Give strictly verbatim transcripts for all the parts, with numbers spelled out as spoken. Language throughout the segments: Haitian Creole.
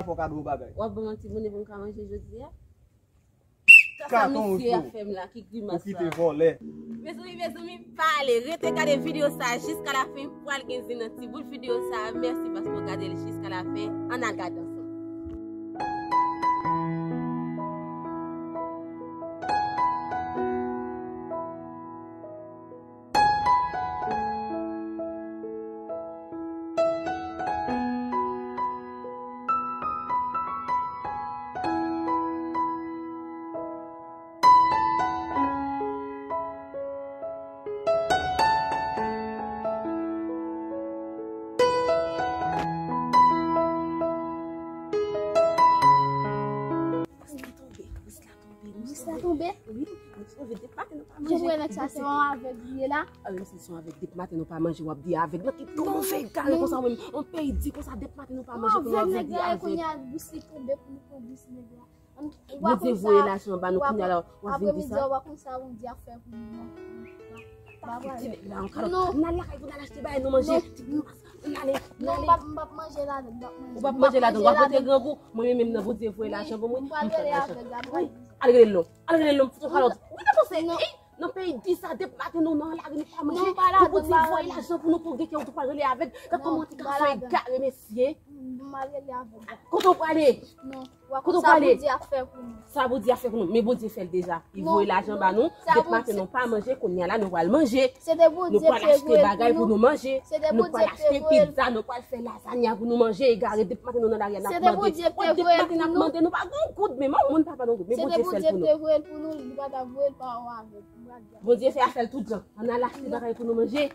Fò w ka di yon bagay. W ap ban m yon ti monnen pou m ka manje jodi a? Sa misye a fè m la, ki grimas sa? Ou kite vòlè. Mezanmi, mezanmi, pa ale. Rete gade videyo sa jiska la fen. Pral gen zen nan ti bout videyo sa. Mèsi paske w gade l jiska la fen. Ann al gade ansanm. Bous la tonbe. Bous la tonbe? Wi, bous la tonbe. Depi maten nou pa manje. Jan mwen wè nèg sa se yon avèg li ye la. A, menm si se yon avèg, depi maten nou pa manje, w ap di avèg. Nan ki ton nou fè egare konsa, menm yon peyi di konsa, depi maten nou pa manje, pou nou ap vin di avèg. Kounye a bous li tonbe pou nou pran bous nèg la. Bondye voye lajan ba nou, kounye a la, w ap vin di sa. Apre midi a, w pa konn sa Bondye ap fè pou nou, non. Ti nèg la, yon kalòt. Non. N al lakay pou n al achte bagay nou manje. Ti grimas. Ann ale, ann ale. Non, m p ap, m p ap manje ladan, m p ap manje. Ou p ap manje ladan, w ap rete grangou. Mwen menm nan Bondye voye lajan pou mwen. M pral rele avèg la. Wi, al rele l non. Al rele l non, fout yon kalòt. Wi, nan panse, ey, nan peyi di sa, depi maten nou nan lari, nou pa manje. Pou Bondye voye lajan pou nou, pou gen kè ou tou pral rele avèg. Gad kòman ti gason egare, mesye. M pral rele avèg la. Kote w prale? Non. Kote w prale? Sa Bondye ap fè pou nou. Sa Bondye ap fè pou nou. Men Bondye fè l deja. Li voye lajan ba nou. Depi maten nou pa manje, kounye a la nou pral manje. Nou pral achte bagay pou nou manje. Nou pral achte pizza, nou pral fè lazanya pou nou manje. Egare, depi maten nou nan lari a, n ap mande. Depi maten n ap mande, nou pa gen yon goud, men moun pa pa gen yon goud, men Bondye fè l pou nou. Se te Bondye ki te voye l pou nou, li pa ta voye l pa yon avèg. Bondye fè afè l tout jan. Ann al achte bagay pou nou manje.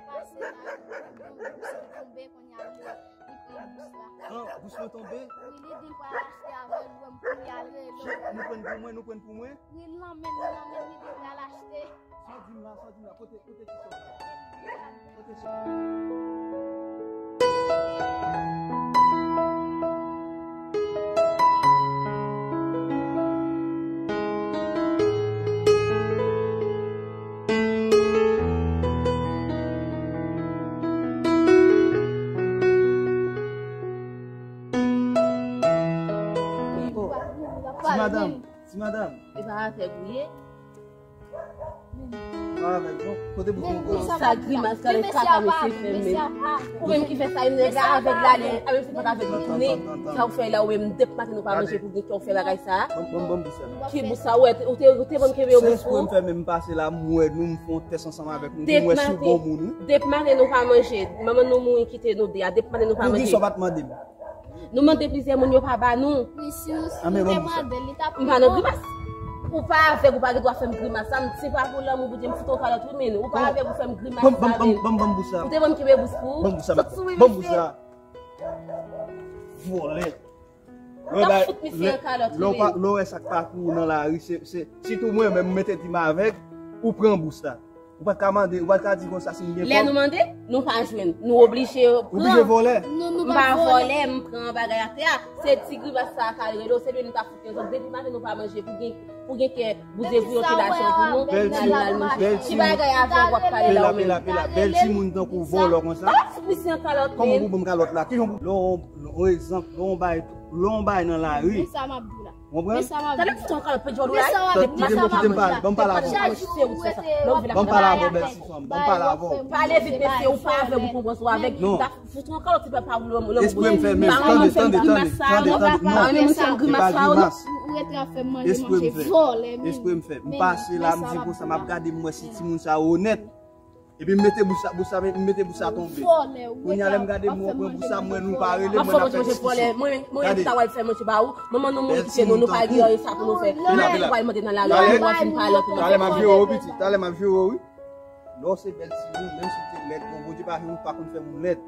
Pase la, bous li tonbe, kounye a li, li pran bous la. An, bous lan tonbe? Wi, li di l pral achte avèg, ou wè m kouri al rele w. Nou pran pou mwen, nou pran pou mwen? Wi, l lanmen, l lanmen, li di l pral achte. Sa w di m la, sa w di m la, kote, kote ti sòs la? Kote sòs? Ti madanm, ti madanm. E pa avèg ou ye? Pa avèg, non. Kote bouton? Sa grimas, gade kaka mesye fè menm. Ou menm ki fè sa, nèg la avèg la, li, a, menm si pa t avèg li, ni sa ou fè la, ou menm, depi maten nou pa manje pou gen kè ou fè bagay sa. Ban m, ban m, ban m bous la. Ki bous sa, ou te, ou te ban m kenbe yon bous pou ou? Se espre m fè menm pase la, m wè nou, m fè yon tès ansanm avèk nou, m wè si w bon moun, wi. Depi maten nou pa manje, manman nou mouri kite nou de a, depi maten nou pa manje. Poukisa w pa t mande m? Nou mande plizyè moun, yo pa ba nou. Wi, si nou, si nou te mande l, li t ap reponn. M pa nan grimas. Ou pa avèg, ou pa gen dwa fè m grimas sa. M, se pa pou lanmou, Bondye, m fout yon kalòt, wi, men ou pa avèg, ou fè m grimas sa, men. Ban m, ban m, ban m bous sa. Ou te ban m kenbe bous pou ou? Ban m bous sa, ban m bous sa. Vòlè. Ou ap fout misye yon kalòt, wi, men. Lè w wè sa k pa pou ou nan lari, se, se, sitou mwen menm, m mete di m avèg, ou pran bous la. Ou pa t ka mande, ou pa t ka di konsa si m gen kòb. Lè nou mande, nou pa jwenn. Nou oblije pran. Oblije vòlè. M pa vòlè, m pran bagay atè a. Se ti grimas sa k al rele w, se li nou ta fout rezon. Depi maten nou pa manje pou gen, pou gen kè bouze pou yo te lajan pou nou, n al, n al manje. Ki bagay avèg w ap pale la ou menm? Bèl timoun tankou vòlè konsa. Pa fout misye yon kalòt, men. Kòman pou ban m kalòt la? Kijan pou, lè w, lè w, egzanp, lè w bay, lè w bay nan lari. Men sa m ap di w la. Konprann? Tande pou ton kalòt pè djòl ou la. Kite m, kite m pale, ban m pale avè w. Ban m pale avè w, bèl ti fanm, ban m pale avè w. Pale vit, mesye, ou pa avèg, ou konprann, ou avèg. Non. Fout yon kalòt ti papa ou lòm. Espre m fè, men tande, tande, tande, tande, non. Ou rete ap fè m manje, manje vòlè, men. Espre m fè. M pase la, m di konsa, m ap gade, m wè si timoun sa onèt. Epi m mete bouch la, bouch la, m mete bouch la tonbe. Kounye a lè m gade mwen pran bouch la, mwen nou pa rele mwen ap fè diskisyon. Mwen menm ki ta wè l fè manje ba ou. Manman nou mouri kite nou, nou pa gen anyen sa pou nou fè. Lè nou pral mande nan lari, nou wè fin pale anpil. Talè m ap jere w, pitit. Talè m ap jere w, wi. Lè w se bèl timoun, menm si w te lèd, bon, Bondye pa, pa konn fè moun lèd.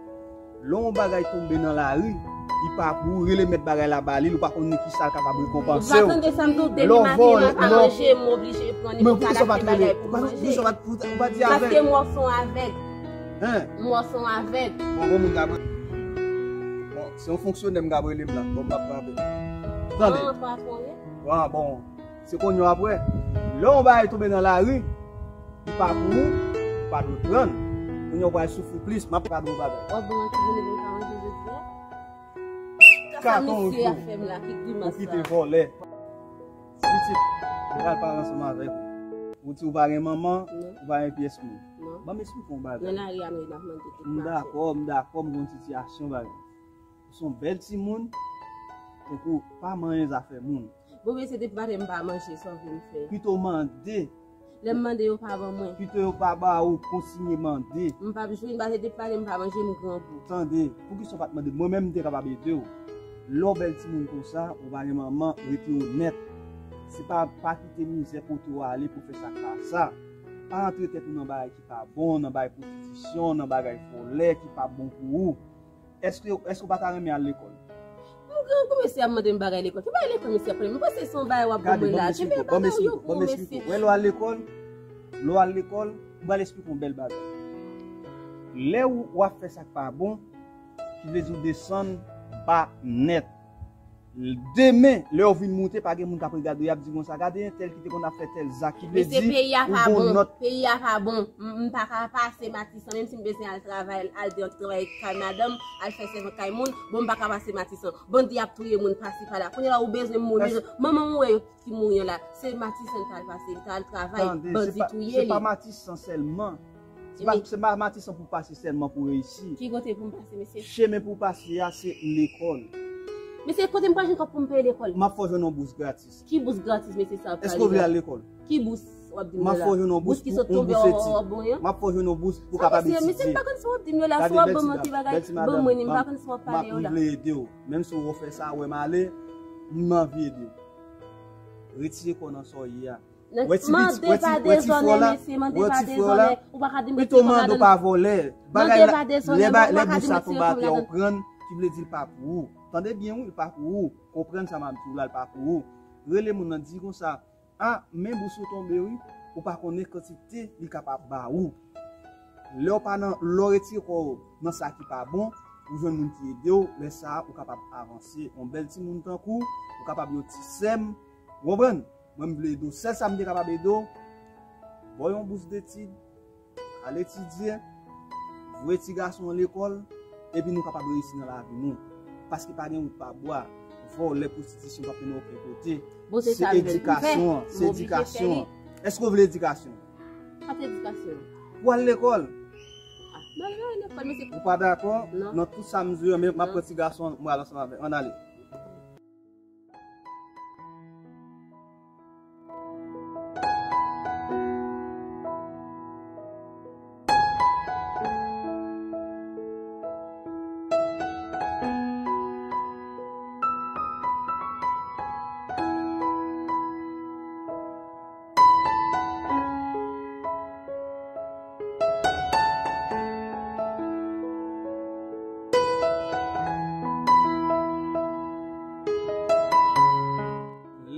Lè yon bagay tonbe nan lari, li pa pou ou, rele mèt bagay la ba li, ou pa konn ki sa l kapab rekonpanse w. Ou pa tande sa m di w, depi maten nou pa manje, m oblije pran li pou m ka achte bagay pou m manje. Poukisa w pa t rele? Ou pa di avè l. Paske m wè w se yon avèg. Hen? M wè w se yon avèg. Bon, bon, moun ka. Bon, se yon fonksyonè m ka rele m la. Bon, m ap frape. Tande. An, pa konnen. An, bon. Se kounye a w ap wè. Lè yon bagay tonbe nan lari, li pa pou ou, ou pa dwe pran l. Kounye a w pral soufri plis, m ap gade yon bagay. W ap ban yon timoun epi m pa manje jodi a? Sa misye ap fè m la, ki grimas sa? Ou kite vòlè. Pitit, m pral pale ansanm avèk ou. Ou di ou pa gen manman, ou pa gen pyès moun. Ban m esplike yon bagay. Nan lari a nou ye n ap mande tout maten. M dakò, m dakò, m gen yon sitiyasyon bagay. Ou se yon bèl timoun, tankou pa manyen zafè moun. Bon, mesye, depi maten m pa manje, sa w vle m fè? Pito mande. Lè m mande, yo pa ban mwen. Pito yo pa ba ou, kontinye mande. M p ap jwenn, paske depi maten m pa manje, m grangou. Tande, poukisa w pa t mande? Mwen menm, m te kapab ede w. Lè w bèl timoun konsa, ou pa gen manman, rete onèt. Se pa, pa kite mizè pote w ale pou fè sa k pa sa. Pa antre tèt ou nan bagay ki pa bon, nan bagay pwostitisyon, nan bagay vòlè ki pa bon pou ou. Èske, èske w pa ta renmen al lekòl? M grangou, mesye ap mande m bagay lekòl. Ki bagay lekòl mesye ap pale? M panse se yon bagay w ap ban mwen la. Kenbe bagay yo pou ou, mesye. Wè, lè w al lekòl, lè w al lekòl, m pral esplike w yon bèl bagay. Lè w, w ap fè sa k pa bon, ki vle di w desann ba nèt. Demen, lè w vin moute, pa gen moun k ap regade w, y ap di konsa, gade entèl ki te konn ap fè tèl zak, ki vle di ou gon nòt. Mesye, peyi a pa bon. Peyi a pa bon. M, m pa ka pase Matisan, menm si m bezwen al travay, al de travay kay madanm, al fè sèvant kay moun, bon, m pa ka pase Matisan. Bandi ap touye moun pasi pala. Kounye a la, ou bezwen m mouri. Manman m ou wè yo ki mouri an la, se Matisan li t al pase, li t al travay, bandi touye li. Tande, se pa, se pa Matisan sèlman. Se pa, se pa Matisan pou pase sèlman pou reyisi. Ki kote pou m pase, mesye? Chemen pou pase a, se lekòl. Mesye, kote m pral jwenn kòb pou m peye lekòl? M ap fè w jwenn yon bous gratis. Ki bous gratis, mesye, sa w ap pale la? Èske w vle al lekòl? Ki bous w ap di m la? M ap fè w jwenn yon bous pou yon bous etid. M ap fè w jwenn yon bous pou w kapab etidye. Mesye, m pa konn sa w ap di m yo la, si w ap ban m yon ti bagay, ban mwen li, m pa konn sa w ap pale yo la. M vle ede w. Menm si w fè sa, wè m ale, m anvi ede w. Retire kò w nan sa w ye a. Mande pa dezònè, mesye, mande pa dezònè. Ou pa ka di m retire kò m ladan l. Mande pa dezònè, ou pa ka di m retire kò m ladan l. Lè bous la tonbe atè, ou pran l, ki vle di l pa pou ou. Tande byen, wi, l pa pou ou. Konprann sa m ap di w la, l pa pou ou. Rele moun nan, di konsa, a, men bous ou tonbe, wi, ou pa konnen kantite li kapab ba ou. Lè w pa nan, lè w retire kò w nan sa ki pa bon, ou jwenn moun ki ede w, lè sa a, ou kapab avanse. Yon bèl timoun tankou w, ou kapab yon ti sè m, ou konprann? Mwen, m vle ede w. Sèl sa m te kapab ede w, ba w yon bous detid, al etidye, voye ti gason an lekòl, epi nou kapab reyisi nan lavi nou. Paske pa gen wout pa bwa, vòlè, pwostitisyon p ap mennen okenn kote. Se edikasyon an, se edikasyon an. Èske w vle edikasyon? Sa se edikasyon. Pou al lekòl. Ah, m al lekòl, mesye. Ou pa dakò? Non. Nan tout sa m di w, men m ap pran ti gason an, m pral ansanm avè l. Ann ale.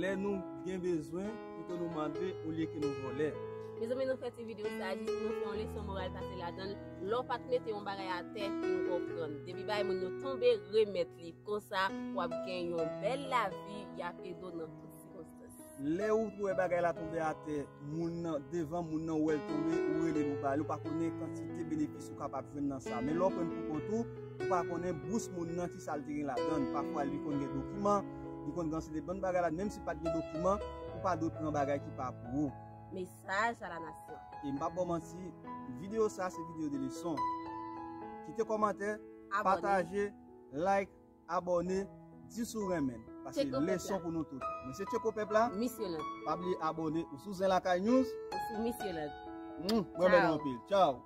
Lè nou gen bezwen, pito nou mande olye ke nou vòlè. Mezanmi, nou fè ti videyo sa a jis pou nou fè yon leson moral pase ladan l. Lè w pa t mete yon bagay atè, fin konprann. Depi bay moun yo tonbe, remèt li. Konsa, w ap gen yon bèl lavi, y ap ede w nan tout sikonstans. Lè ou wè bagay la tonbe atè, moun nan, devan moun nan, ou wè l tonbe, ou rele l, ou ba li, ou pa konnen kantite benefis ou kapab jwenn nan sa. Men lè w pran l pou kont ou, ou pa konnen bous moun nan, ki sa l te gen ladan l. Pafwa, li konn gen dokiman, li konn gen ansanm de bann bagay la, menm si pa t gen dokiman, ou pa dwe pran bagay ki pa pou ou. Mesaj a la nasyon. E m p ap ba w manti, videyo sa se videyo de leson. Kite kòmantè, pataje, like, abòne, di si w renmen l. Paske leson pou nou tout. Mwen se Tcheko Pèp la. Misye Land. Pa bliye abòne, ou sou Zen Lakay News. Ou sou Misye Land. Mwen renmen nou anpil. Tchaw.